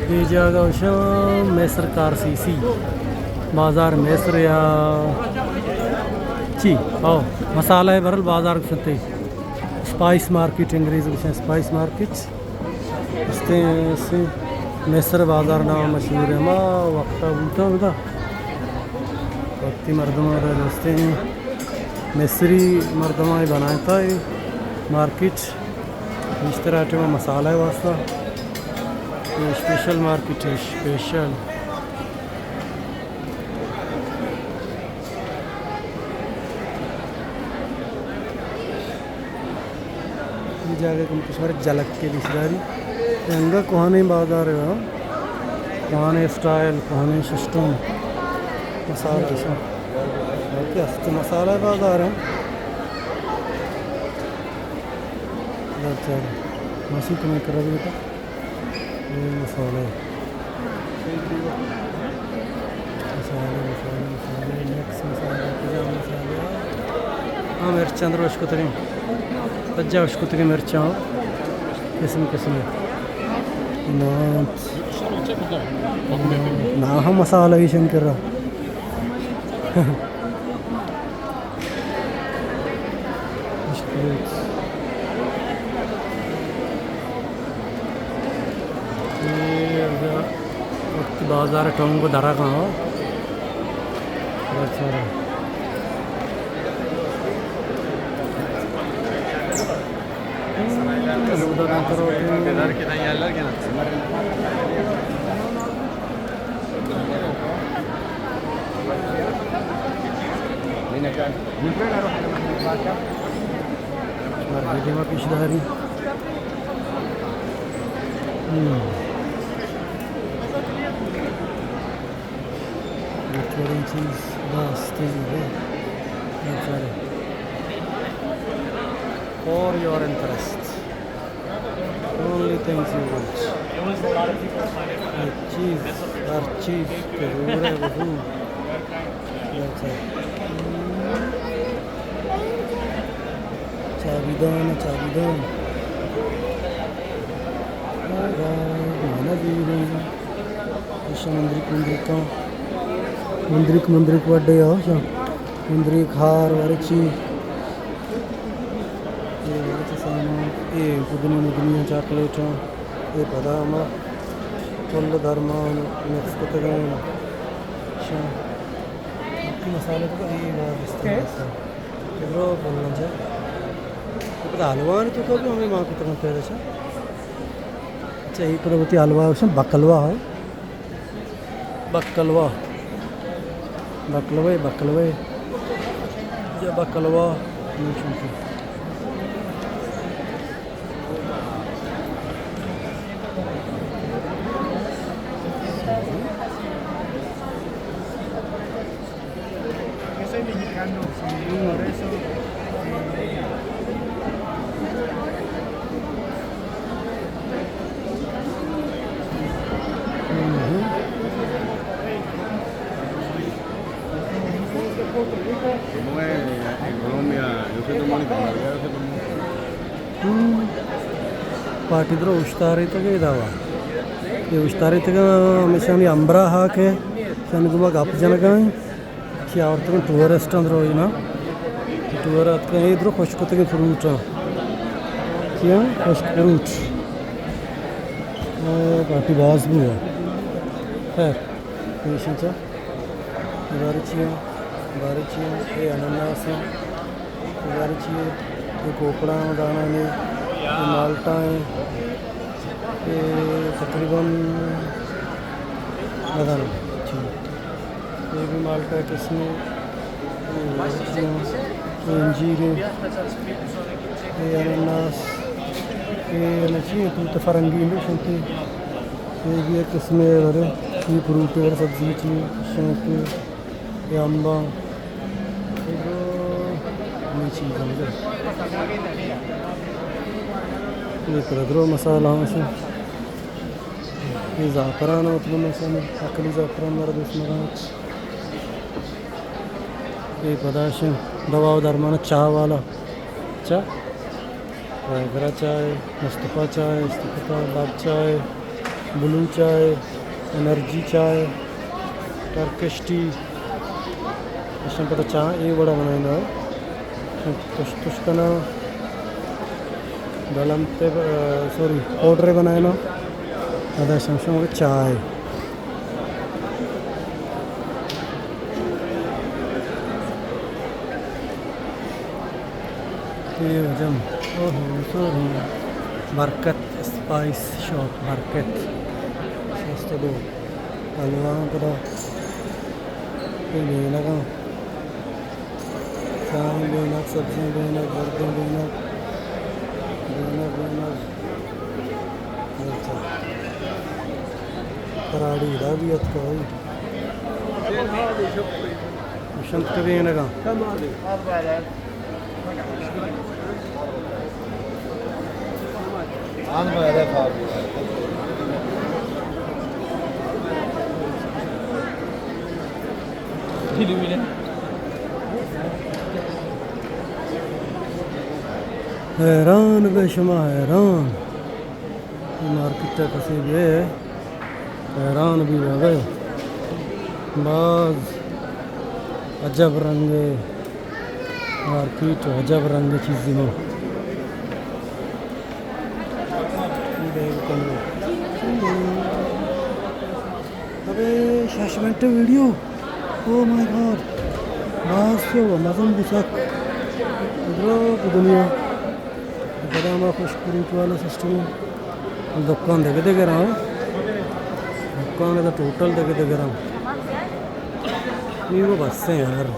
اے جاگہ گوشاں مصر کارسیسی بازار، مصر یا چی؟ او، مسالہ برل بازار گوشنتے۔ اسپائس مارکیٹ، انگریزی گوشاں اسپائس مارکیٹ۔ استیں، استیں مصر بازار نام مشہور ہے۔ ما وقتا بوتا بدا۔ وقتی مردم آتا دوستیں مصری مردم آئی بنائتا ہے مارکیٹ۔ بیشتر آٹے میں مسالہ ہے واسطہ۔ یہ اسپیشل مارکیٹ ہے، اسپیشل۔ یہ جاگہ کم کشور جلک کے رشتہ داری۔ رنگا کوہنے بازار ہے، ہاں۔ کوہنے اسٹائل، کوہنے سسٹم۔ مسالہ شاہ۔ بلکہ است مسالہ بازار ہے۔ اچھا، ماشی کمیں کر رہی ہے۔ یہ مسالہ ہے۔ مسالہ، مسالہ، مسالہ، مکس مسالہ، پجام مسالہ۔ ہاں، مرچاں درو اشکتگیں۔ پجا اشکتگیں مرچاں۔ قسم قسم۔ نا، نا، ہم مسالہ ہی شنکر رہا۔ اسکوت۔ اے ادا وقت بازار ٹونگ درگاں ہو۔ بچارا۔ دیما پیش داری۔ ہم۔ یہ تھوڑی چیز داس تیز ہے۔ یہ سارے۔ For your interest. Only things you want. ہر چیز، ہر چیز کہ ضرور ہے، وہ ضرور۔ اچھا۔ چابی دان، چابی دان۔ ایشاں مندریک، مندریکاں۔ مندریک، مندریک وڈے ہو، ایشاں۔ مندریک ہار، ورچی۔ اے ورچی سامان۔ اے پدنی مدنی چاکلیٹاں۔ اے پدا ہما کل درمان مکس کتگاں۔ ایشاں۔ مسالہ تو اے بار استعمال۔ ادرو بولنا چاہے۔ پدا حلوانی تو کبھی ہمیں ماں کی طرح پیدا چاہے۔ اچھا، اے پدا وتی حلوا گوشن بکلوا ہو۔ بکلوا۔ بکلوے، بکلوے۔ یا بکلوا۔ Yo soy mexicano, sí, por eso, eh, ¿Cómo es en Colombia? Yo soy de Mónica, en Navidad yo soy de Mónica. ہم۔ پارٹی درو اشتاریتگ اے داوا۔ اے اشتاریتگ ہمیشانی ہمراہ کہ شان گما گپ جنگا۔ چی آورتگن ٹورسٹ اندر ہوئی نا۔ ٹور اتکن اے درو خشک کتگیں فروٹ۔ چیا؟ خشک فروٹ۔ اے پارٹی باز بھی ہے۔ خیر، پیشن چا۔ بارے چی ایں؟ بارے چی ایں؟ اے انناس ایں۔ اے بارے چی ایں؟ اے کوکڑا ایں، دانا نے۔ اے مالٹا ایں۔ اے تقریباً نزاناں۔ چی؟ اے بھی مالٹا قسم ایں۔ اے بارے چی ایں؟ اے انجیر ایں۔ اے انناس۔ اے نہ چی ایں؟ توت فرنگی ایں، شنتے۔ اے بھی ایک قسم ایں، ورے۔ اے فروٹ ایں، ورے سبزی چی ایں؟ شنتے۔ اے امباں، اے درو ہمے چیز ایں۔ اے پر درو مسالہ ہم ایں۔ اے زعفران ایں، اتنا مسالہ، اکلی زعفران مارا دوست مدان۔ اے پدا ایں دوا و درمان چاہ والا۔ چاہ؟ ویگرا چاہ، مصطفی چاہ، استفتا لب چاہ۔ بلو چائے، انرجی چائے، ٹرکش ٹی، اشاں پدا چاہ اے وڑا بنائیناں، تش تش کناں، دلم تے، سوری، پاؤڈر بنائیناں، ادا شمشم چائے۔ اے وجم۔ اوہو، سوری۔ برکت اسپائس شاپ، برکت۔ شست دو۔ حلواں پدا۔ اے بینگاں۔ چاہیں بینگ، سبزیں بینگ، زردیں بینگ۔ Being, being. اچھا۔ کراڑی ادا بھی اتکا بھائی۔ شنت کبھی نگا۔ حیران بے شما، حیران۔ اے مارکیٹ ءَ کسے بے حیران بی بابے۔ باز عجب رنگ ءِ مارکیٹ ءُ عجب رنگ ءِ چیزے ما۔ ابے شش منٹ ویڈیو۔ او مائی گاڈ۔ باز شو مزن بو سک۔ ادرو دنیا۔ پدا ما خوش کریت والا سسٹم۔ دکان دگہ دگہ راں۔ دکان دا ٹوٹل دگہ دگہ راں۔ یہ وہ بس ہیں یار۔